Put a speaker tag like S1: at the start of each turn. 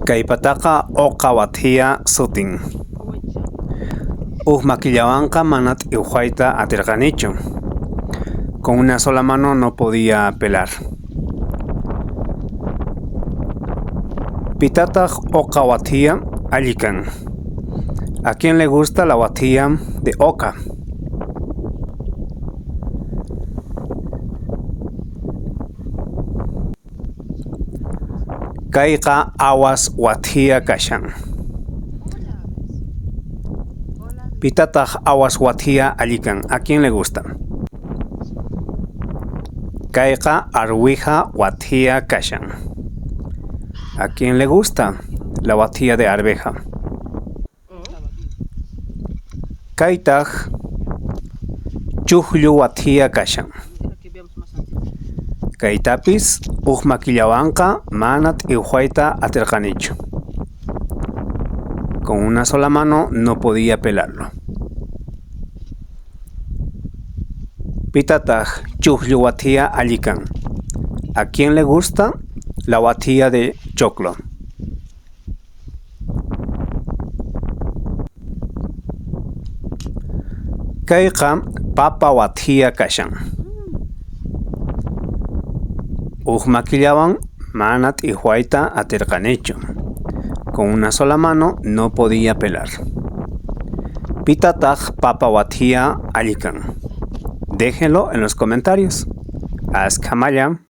S1: Kaypataqa uqa wathiya sutin. Uj makillawanqa mana t'iwjayta atirqanichu. Con una sola mano no podía pelar. Pitataq uqa wathiya allikan. ¿A quién le gusta la wathiya de oca? Kayqa awas wathiya kashan. Pitataq awas wathiya allikan. ¿A quién le gusta? Kayqa arwija wathiya kashan. ¿A quién le gusta la wathiya de arveja? Kaytaj chujllu wathiya kashan. Kaytapis uj makillawanqa mana t'iwjayta atirqanichu. Con una sola mano no podía pelarlo. Pitataq chujllu wathiya allikan. ¿A quién le gusta la wathiya de choclo? Kayqa papa wathiya kashan. Uj makillawan mana t'iwjayta atirqanichu. Con una sola mano no podía pelar. Pitataq papa wathiya allikan. Déjenlo en los comentarios. Askhamalla.